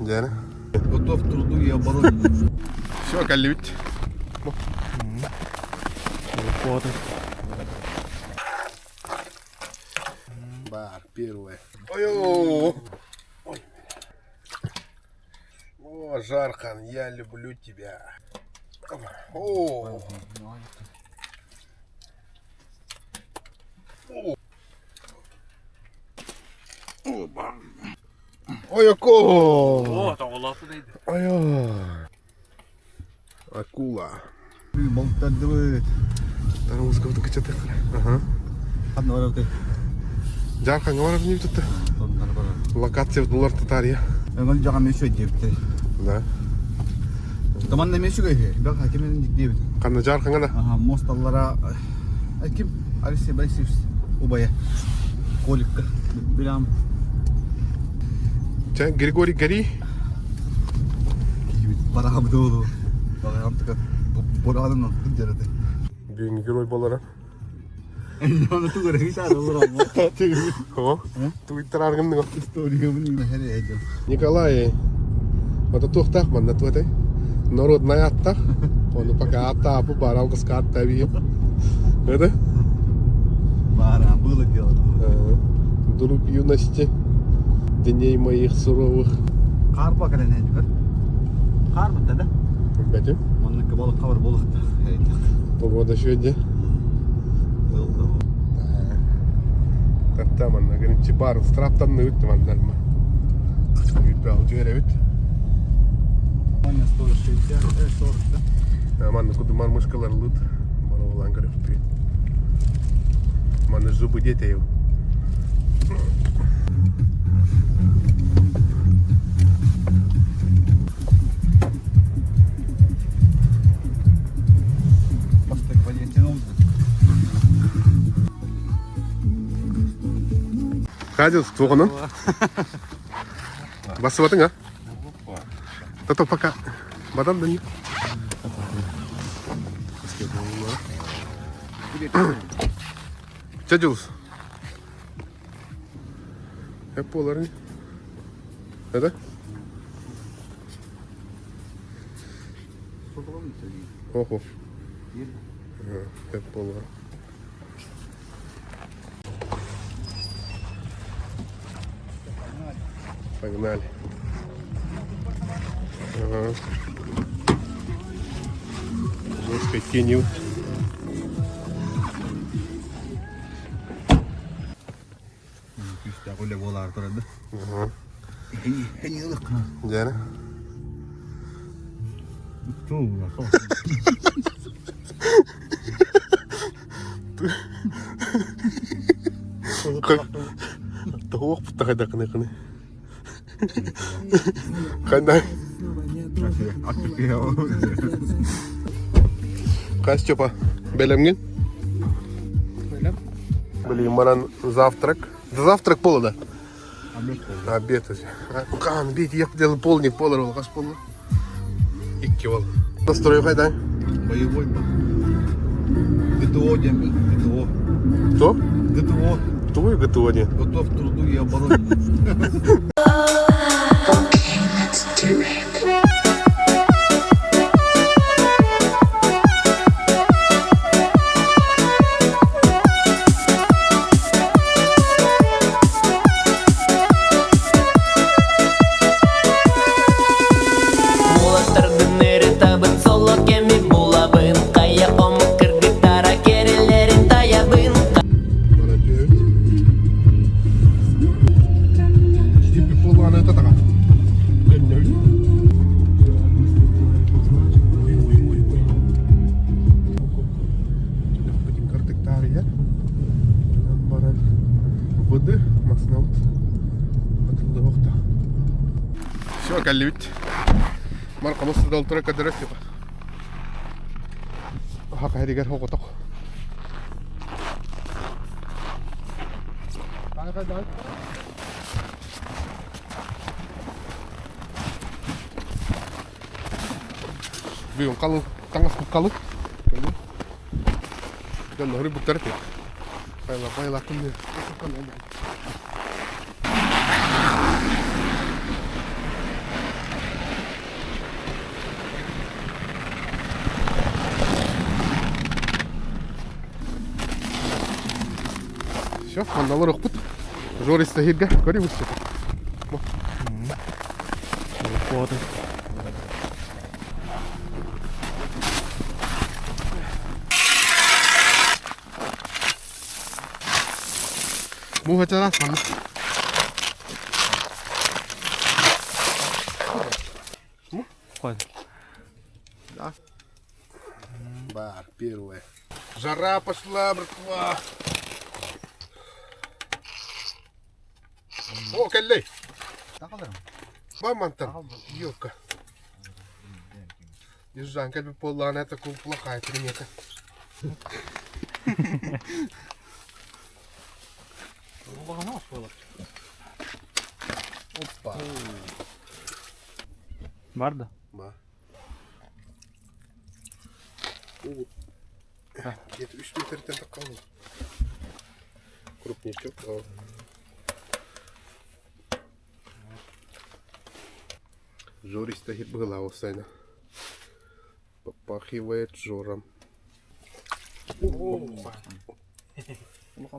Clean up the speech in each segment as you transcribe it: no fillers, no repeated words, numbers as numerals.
Дьэ. Готов к труду и обороне. Все, кэллибит. Бар, первое. Ой, Ой. О, Жархан, я люблю тебя. О. Ойоко! О, тоҕолоохтун эйди. Айо. Акула. Болтардыбыт. Тарамузга кычатык. Ага. Ханна барабыт? Жарханга барабын диэбит Локация булар татария. Өҥөл дьаҕам үчүгэй диэбиттэр. Да. Таман эмиэ үчүгэй. Бэх ким диэбит. Ханна Жарханга да? Ага, мост аллара ким? Алексей Борисович убайа. Коликка. Билам. Чэ, Григорий Гори. Барахабыт олу. Барахам така бураанын дьарады. Бүгүн герой болара. Оны тугар Туйттараргын Николай, это туохтаах манна туотай? Народная аттах. Ону пока аттаапы бар алгыска аттабием. Это? Бара, было дело. Друг юности, дней моих суровых. Хаар кэлэн эдигэр. Хаар бутта да? Бэтим. Маннык балыкка бар болуқта. Погода сегодня. Татта манна гынчы бар страптан үт манналма. Үт алжы беребит. 160, 40 да? Манна куду мармышкалар лыт. Мана улан көрөптү. Манна зубы дети. Бастак Валентин Хадил, туғанын? Басып а? Тато пока. Бадан да не. Чэ Дьулус? Hep буоларын. Это? Охо. Hep буолар. Погнали. Ага. Жесткой тенью. Күүстээх үлэ буолаар турады. Ага. Дьэ. Туох путахайдакыны. Хандай. Хай, Степа, бэлэмҥин? Блин, маран завтрак. Да завтрак пола, да? Обед. Кан, бит, я делал полник, полар, ол, хас полу. Икки ол. Настрой хайда? Боевой был. ГТО, дембель, ГТО. Кто? ГТО. Твой ГТО не? Готов к труду и обороне. Let's do it. Уолаттаргын ырытабын, соло кэми булабын, хайа омук кыргыттара кэрэлэрин тайабын. Типи полуана это така. Баран воды маснабыт. Атылды Все, кэллибит. Марка мастыдал тура кадырас типа. Хака хоқоток. Бүгүн қалың, таңас қалың. Дөн норы буттар тек. Байла, байла, күнне. Все, манна олоруохпут. Жорис Тахирга көрүбүт. Муха чараас манна. Да. Бар, первое. Жара пошла, братва. О, кэллэй. Ба мантан, елка. Ежжан кэлбит буоллаҕына это плохая примета. Опа. Бар да? Ба. Где-то үс метртэн таххалын. Крупничок. Жористо была усайна. Попахивает жором. Улахан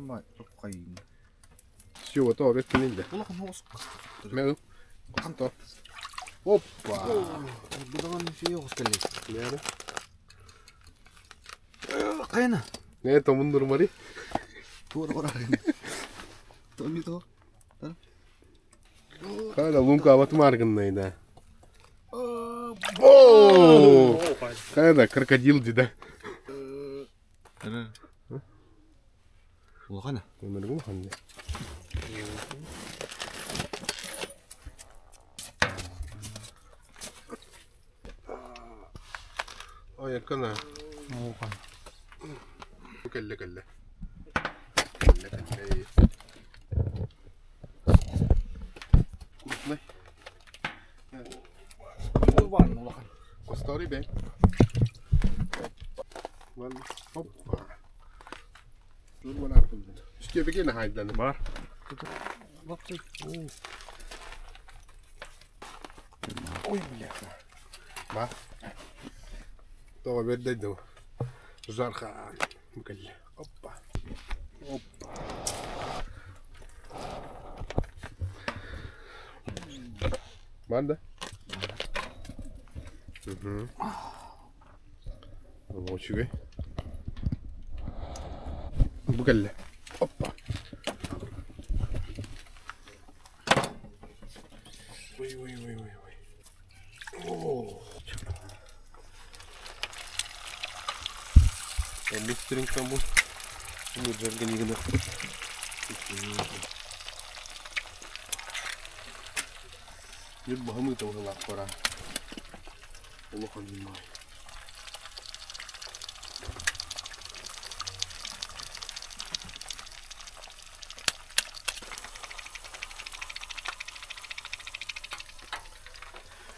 бай, хайын. Все, вот обед кинилде. Улахан хоос. Мэл. Анто. Опа. Будаҕан фея оҕус кэллэй. Нere? Хайана. Не томундурмари? Туора барар. Томми то. Хайда лунка абатмаргыннайда. О! Хайда крокодил дида. Улахана. Өмір улахан. Ой, кана. Улахан. Кэллэ кэллэ. Кэллэ кэллэ. Крупный. Улахан. Костори бэй. Вон, опа. Үстүөбүгэ наһайданы. Бар. Ой, бляха. Ба. Тоҕо бэрдэй дуу. Жархан. Кэллэ. Опа. Опа. Банда. Угу. Үчүгэй. Бу кэллэ. Опа. Ой, ой, ой, ой, ой. О. Мистерин кому? Муджарганигна. Ньурбаһымыыта быһыылаах пора. Улахан дьонноох.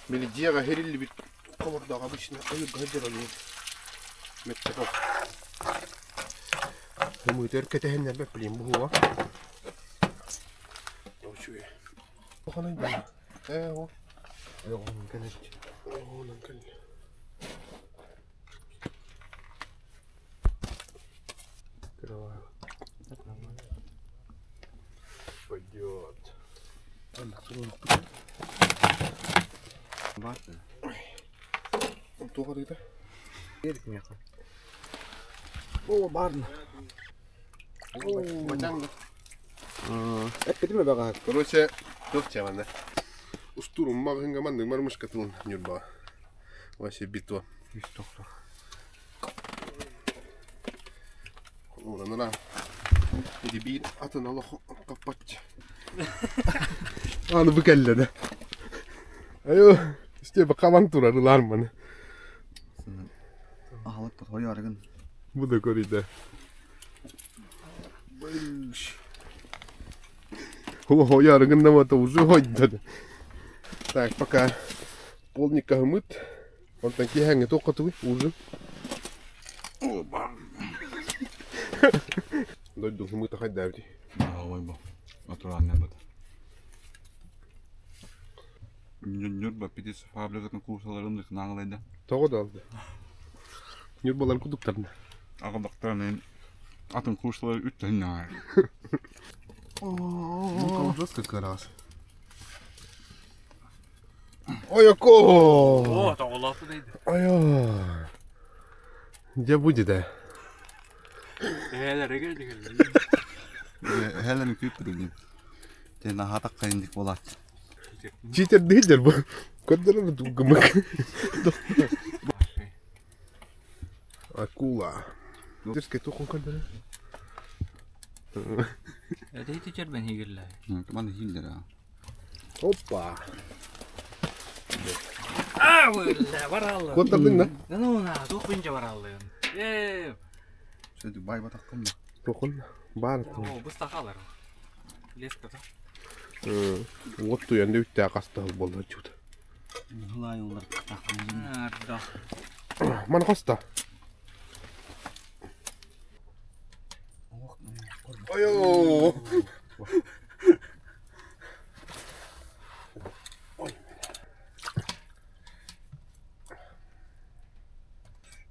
Били дьиэҕэ иһириллибит хомурдаах обычно ойуурга сылдьар олуһун мэттэх Ымыыта өр кэтэһиннэрбэт блин буһуоҕа. Үчүгэй. Улахан өйдөөх. Ээ, ол. Ойоҕун кэлэр. Онон кэллэ. Пойдет. Бар. Туох атыыта? Берик миэхэ. О, баарна. Батяҥ Эппитим эбэҕэ. Короче, туох чавана. Устур маҕаһыҥҥа маннык мармышка тылын Ньурбаҕа. Вообще битва. Үс тохтор. Уранара. Ити биир атын олох хаппат. Аны бу кэллэ да. Айо, истиэбэ хабан турар ылаар маны. Аһылык хойу арыгын. Бу да көрүйдэ. Хойу арыгын да уже хойдо. Так, пока полника хымыт. Онтон киэһээҥҥи туохха тугуй ужин? Дойду хымыта хайдаабыт. Ой бу. Натуральный быт. Ньурба птица фабрикатын курсаларын дыкнаалайды. Тоҕо да алды. Ньурбалар кудуктарына. Аҕаллахтарына Атын курслар үттэннээр. Ну-ка, жестко как раз. Ой, ако! О, тоҕолоохтун эйди. Ой, Где будет, да? Эһээлэрэ кэллигэр. Эһээлэрин күүппүтүгүн. Тен аһатак кайындык болат. Читер дыйдер бу. Көрдөрөр гымык. Акула. Дерзкий тухун көрдөрөр. Это ити чербен хигерле. Маны хиллер а. Опа. А, вылла, бараллы. Куоттардыҥ да? Ну, на, туох бинче бараллы. Э, Сөді бай батаққым да. Тухун бар. о, быстахалар. Леска та. Уот туйан үттэ қастал болды чут. Хылай олар. Да. Ман қоста. Ой.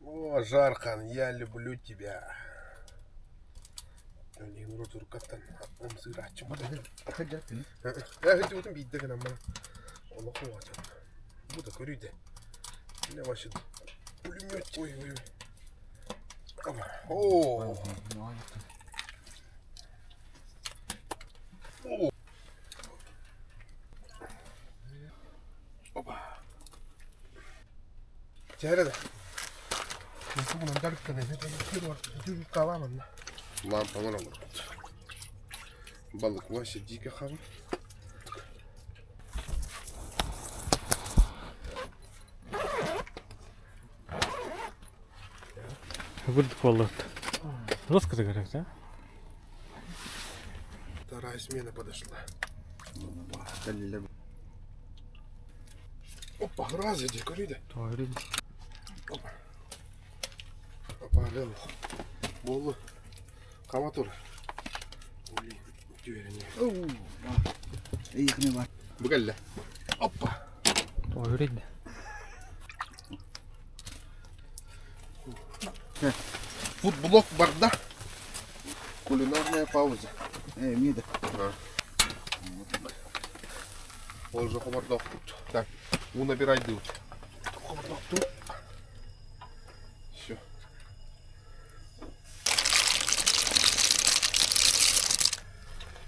О, Жархан, я люблю тебя. Пулемет. Ой, ой, ой. О, Опа. Чээрэ Лампалар олорбут. Балык Вася дико хабар. Вырдык болот. Жестко загорелся, да? Вторая смена подошла. Кэллилэр. Опа, раз иди, көрүйді. Тоҕо Опа. Опа, лел. Болу. Кама тур. Блин, түөріне. Эйхне бар. Бүгәлле. Опа. Тоҕо Футблок барда. Кулинарная пауза. Э, эмне да. Ол же хомордох тут. Так, у набирай дут. Хомордох тут. Все.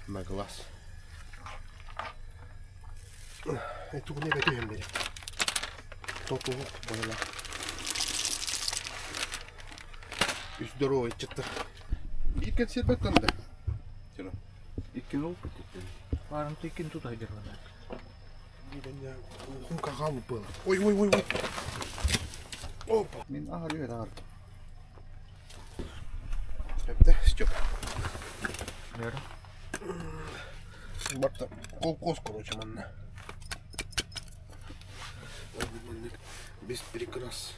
На глаз. Это у меня бери. Току была. Здоровый что-то. Bir консерват да. Иккен ол Барын түйкен тут айдырбана. Было. Ой, ой, ой, ой. Опа. Мен ағар егер ағар. Это Степ. Бері. Барта колкос, короче, манна. Без перекрас.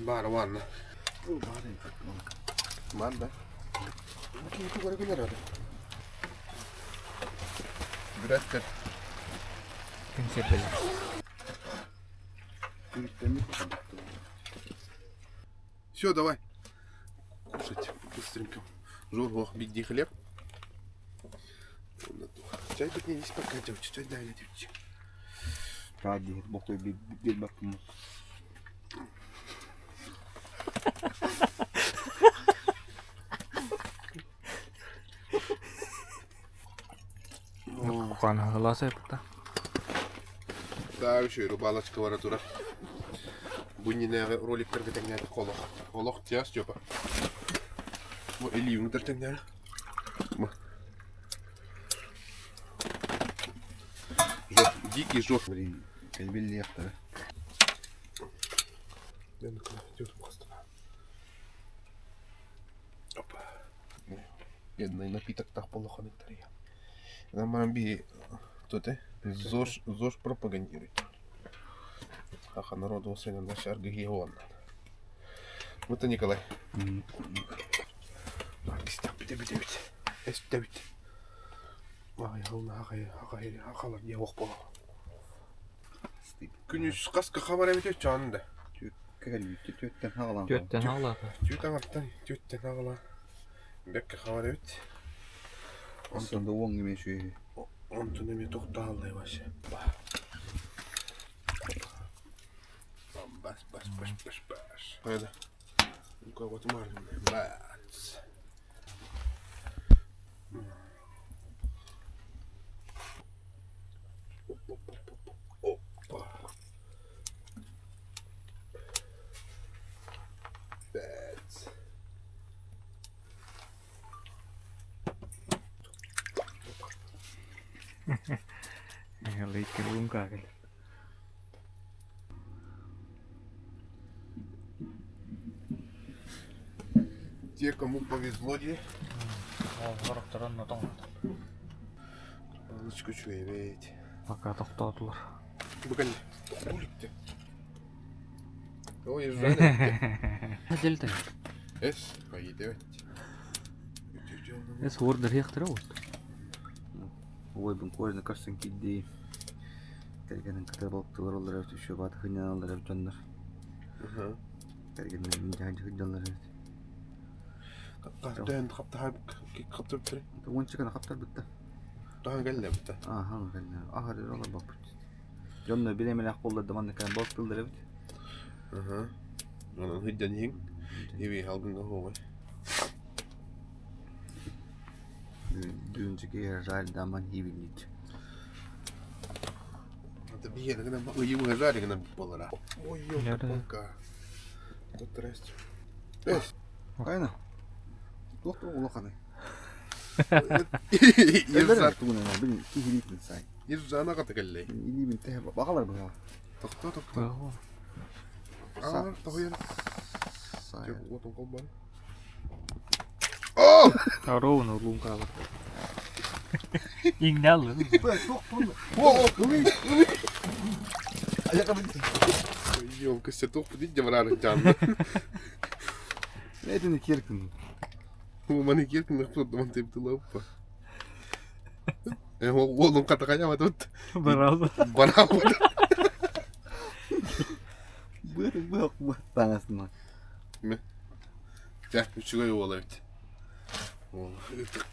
Бар, ладно. Бар, да. Бүрәттер. Консервелер. Все, давай. Кушать быстренько. Жорго, бигди хлеб. Чай тут не есть пока, девочки. Чай дай, девочки. Ради, бокой бир бакым. Кукана ыласа пута. Да, еще и рыбалочка бара тура. Бу нинәгы роликтарга тәңнәде колох. Олох тия Степа. Бу элиюңдер тәңнәде. Бу. Жор, дикий жор. Блин, кэлбилли яхтары. Опа. Бедный напиток так плохо на Нам би тут, ЗОЖ, ЗОЖ пропагандирует. Аха, народу осыны наш аргагион. Вот и Николай. Күнүс қасқа хабар эбите чанды. Түөккэ кэлбит, түөттэн хаалаан. Түөттэн хаалаата. Түөт аҥартан, түөттэн хаалаа. Бэккэ хабар эбит. Онтон да уоҥ эмиэ сүөһү. Онтон эмиэ тохтоаллай вообще. Бас, бас, бас, бас, бас. Хайда. Бас. Опа. Бэт. Лейкер лунка кэлэр. Те, кому повезло, де. Сорохторун отоҥ. Балычка үчүгэй Пока тохтоотулар. Бу кэннэ тохтуу иликтэ. Ой, ежжан Дельта. Эс, поедет. Эс уордар хехтера вот. Ой, бун кожаны көрсөн киирдии. Кэргэнин кытары балыктыылар олорор эбит, үчүгэй баҕайытык сынньаналлар эбит дьоннор. Кэргэннэрин дьаһайдыы сылдьаллар эбит. Таһын хаптаһа хаптырыптыр. Уонча гына хаптарбыттар. Таһын кэллэбит. Аха, кэллэ. Аһар олорбоппут. Дьонно бириэмэлээх буоллар да маннык балыктыыллар эбит. Аха. Онон сылдьан иһиҥ. Иби халгыҥҥа хуоҕай. Дүнчики жаль даман хибинит. Это биһиэнэ гынан ыйы быһа жарь гынан буолара. Ой, ёлка-палка. Тут здрасте. Эс. Хайна. Туох улаханай. Ирза тугунан билин киһилиитин сай. Ирзана ката кэллэй. Илиибин тэһэ баҕалар быһа. Тохто тохто. Аа, тоһуйан. Уотун холбон. О! Ровно лункалар. Иҥнэллин. Ёлка, сетох пудить дьабараар дьаанна. Этини киркин. Маны киркин нахтут типтылаппа. Э, уолун катакая тут. Барал. Барал. Быр быр быр таҥасына. Дьэ, үчүгэй уол эбит.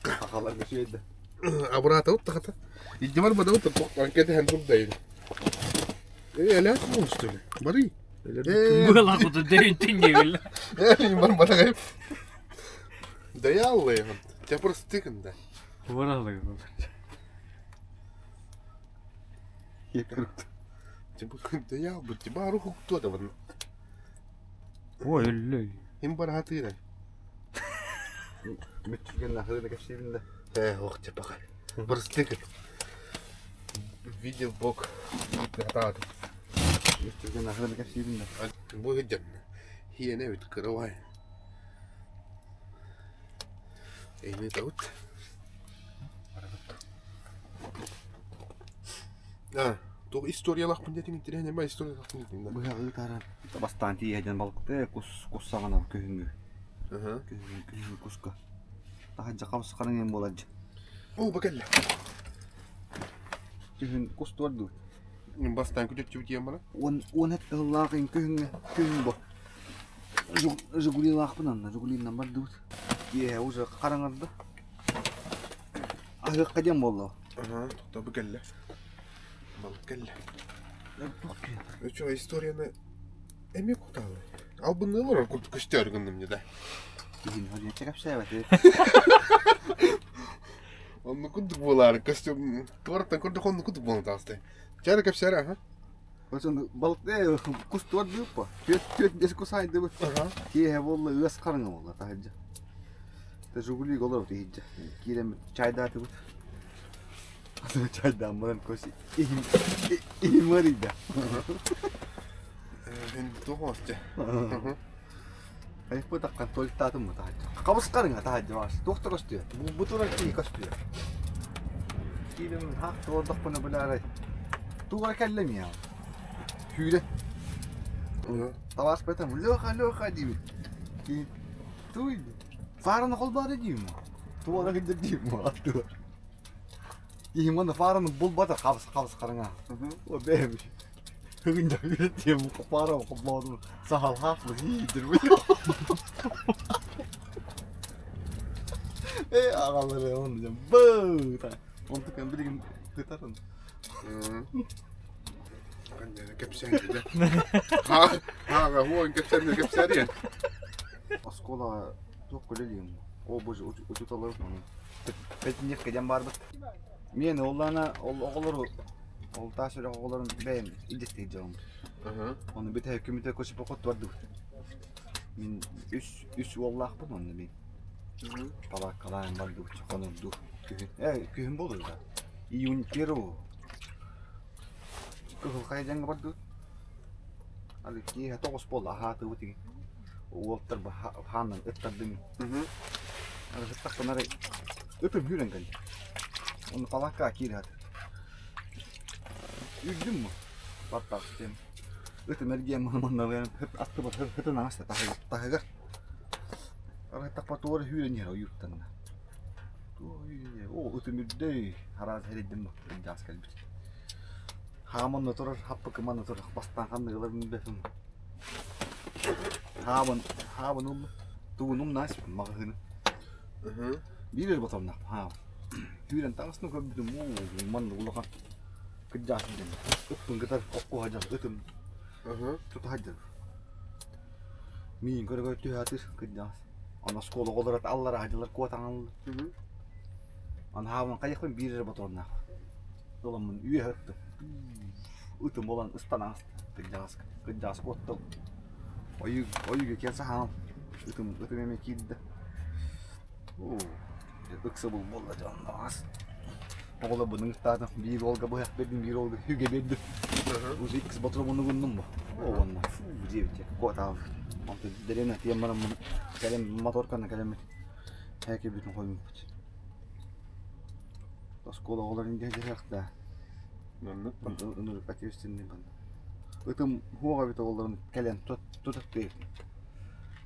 Сахалар үчүгэй да. Абыраатабыт тахата. Илдьибар бадабыт тохтон кэтэһэн турдайын. Э, элээх муустуга. Барый. Была куту дөйүнтүн диэбил. Э, бар барагай. Да я аллайын. Тебя просто тыкан да. Баралы. Да я бы тебя руку кто-то вон. Ой, өллөй. Им барахатыра. Мүттүгэн нахырына кэпсиибин да. Э, ох, тебе пока. Просто тыкан. Видел бог. Готовы. Мүттүгэн нахырына кэпсиибин да. Бу сылдьан хиэнэ эбит кыра Эйни таут. А, туох историялаахпын диэтиҥ интэриэһинэй ма историялаахпын диэтиҥ да. Быһаҕы таара бастаан тиийэ балыкты кус кус саҕана күһүҥҥү. Күһүҥҥү күһүҥҥү куска. Таһырдьа хабыс-хараҥ эҥин буолар дьэ. Оо, бу кэллэ. Күһүн кус туордубут. Бастаан күтүччүбүт диэн баран. Уон уон эт ыһыллаах иҥ күһүҥҥэ күһүн бу. Жигулилаахпын анна, Жигулиннан бардыбыт. Киэһэ уже хараҥарда. Аһыахха диэн буолла. Аха, тохто бу кэллэ. Балык кэллэ. Үчүгэй историяны эмиэ кутаалы. Албынныы олорор курдук көстөөр гынным да. Киһини hodьячча кэпсээбэти. Онну курдук буолаары костюм туораттан көрдөх онну курдук буолан таҕыстай. Чээрэ кэпсээрэ аха. Осон балык кус туордууппа. Түөрт түөрт биэс кус аайдыбыт. Киэһэ буолла ыас хараҥа буолла таһырдьа. Жигулига олоробут иһирдьэ. Киирэммит чайдаатыбыт. Чайдаан баран кос иһим иһим ыарыйда. Туох оҥосте. Айыппытаххан туалеттаатым таһырдьа. Хабыс хараҥа таһырдьа баас. Туох да көстүө. Бу турар киһи көстүө. Киирэн хаах туордахпына билаарай. Тугара кэллэ миэхэ. Сүүрэ. Табаас бэтем Леха, Леха диибит. Туй. Фараны холбоото диим. Туора кырдьар диим. Аттыгар. Киһим уонна фараны булбата хабыс хабыс хараҥа. О бэйэм. Тем пара холбоодум сахалаах быһыы Э аҕалары он дьэ быта. Онтукан билигин тытарын. Кэпсээн Ага, уон кэпсээн кэпсээн. Оскуола туох үлэлиим. О боже, учууталлар Пятиневка диэн баарбыт. Миэн оллаана ол оҕолору ол таас үрэх оҕолорун бэйэм илдьэттиир дьонум. Ону бүтэһик күмүтэ көчүпэ бардыбыт. Мин үс үс уоллаахпын онно мин. Палааккалаан бардыбыт хонорду күһүн. Э күһүн буолуо да. Июнь первого. Кыһыл хайа дьаҥҥа бардыбыт. Аны киэһэ тоҕус буолла аһаатыбыт игин. Уолтар хааннан ыттардым. Ыттахпын арай ытым үүрэн кэллэ. Онно палааккаҕа киирэ сатыыр. Үүрдүм бу. Баттах ситим. Ытым эргийэн манналыан аттыбар ытын аҥаста таһыгар. Арай таппатуора үүрэн иһэр ойууттанна. Оо, ытым үрдэй. Араас эрийдим бу. Дьаас кэлбит. Хааман турар, хаппыкыман турар. Бастаан ханнык ылар билбэтим. Хаабын, хаабын ыллым. Тугун умнаас маҕаһыыны. Биир эрэ ботомноох хаабын. Түүрэн таҥасын көрбүтүм, уу, маннык улахан кырдьаҕас диэн. Ыппын кытар оккуһа дьон ытым тута сылдьар. Миин көрө-көрө түһэ кырдьаҕас. Аны оскуола оҕолоро аллара сылдьаллар куотаҥаллар. Аны хаабын хайыахпын биир эрэ ботуоннаах. Ыламмын үөһэ ыттым. Ытым буолан ыстан ааста кырдьаҕаска. Кырдьаҕас куоттум. Ойуу ойууга киэн саһаан ытым ытым эмиэ киирдэ. Оо, ыксабыл буолла дьонноос. Оҕолорбун ыҥыртаатым. Биир уолга быһах биэрдим, биир уолга үгэ биэрдим. Уже иккис ботуруоммун угуннум бу. Оо, уонна фу диэбит куотаабыт. Онтон дэриэбинэ тиийэн бараммын кэлэн моторканан кэлэммит һээкэйбитин хоймуппут. Оскуола оҕолорун дьиэһэхтээ. Маннык Ынырык ответственный манна. Ытым хуох эбит оҕолорун кэлэн тутаттыы.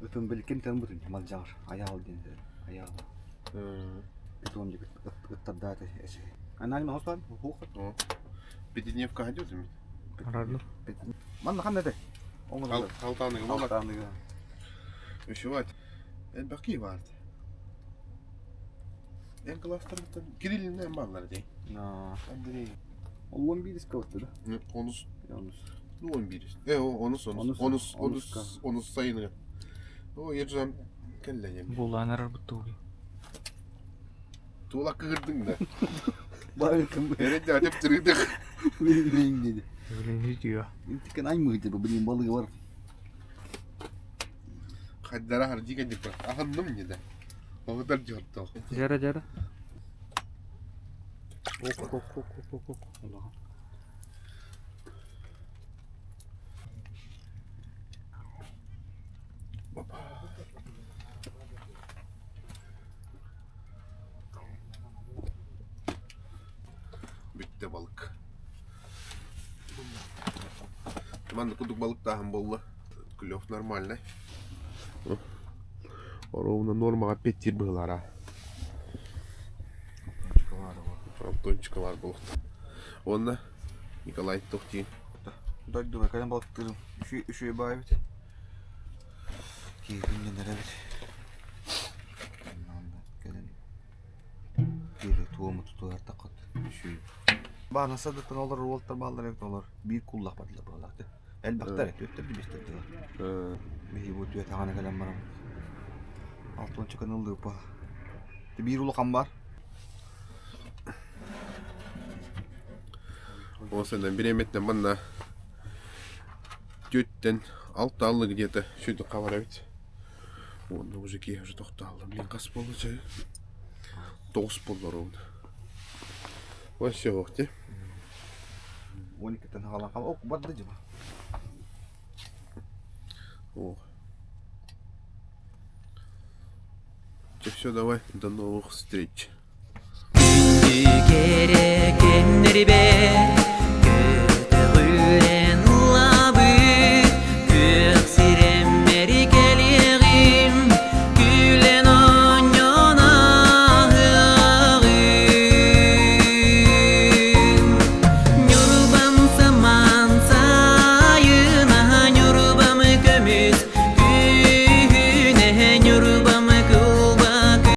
Ытым били кимтэн бутун малдьаҕар айаал диэн айаал. Питон диэки ыттардааты эсэ. Анаан хоспан хуох. Пятидневка ходил ты? Рано. Манна ханна этэй? Алтааныга буолар. Алтааныга. Үшүват. Элбэх киһи баар. Эн кылаастарыттан Кириллинэн бааллар дии. Андрей. Ол он биирискэ барда да? Онус. Онус. Ну он биирис. Э, онус, онус. Онус, онус, онус сайыныгар. О, ержан кэллэ Булаан арарбыт тугуй? Туола кыырдыҥ да. Баарыкым. Эрэ дьаатып тырыдых. Билин диди. Билин видео. Интикен аймыгы диби билин балыгы бар. Хайдара хардыы кэнник Аһынным не да. Оҕотор дьортоох. Дьара дьара. Ок ок ок ок ок ок. Опа. Бүттэ балык. Манна курдук балыктааһын буолла. Клев нормальный. Ровно нормаҕа петтир быһылара. Антончика баар буолуохта. Уонна Николай Тохтин. Дойдуга кэлэн балыктыырым үчүгэй баайбыт. Киһи эрэбит. Кэлэн Биир туому тутуһартаххыт үчүгэй. Баана садыттан олорор уолтар бааллар эбит олор биир кууллаах бардылар быһалаах Элбэхтэр түөттэр биэстэр дылы. Биһи бу түөт аҕана кэлэн баран алтуончуканы ыллыыппа. Биир улахан бар. Ол сэнэн бириэмэттэн манна түөттэн алта аллы где-то сүйдүк хабар эбит. Уонна уже киһи уже тохтооллор. Блин, хас буолла чай? Тоҕус буолла ровно. Вообще охте. Он иккиттэн хаалан хаал ок барда дьыма. О. Все, давай, до новых встреч. Күндү кэрэ кэннэрибэр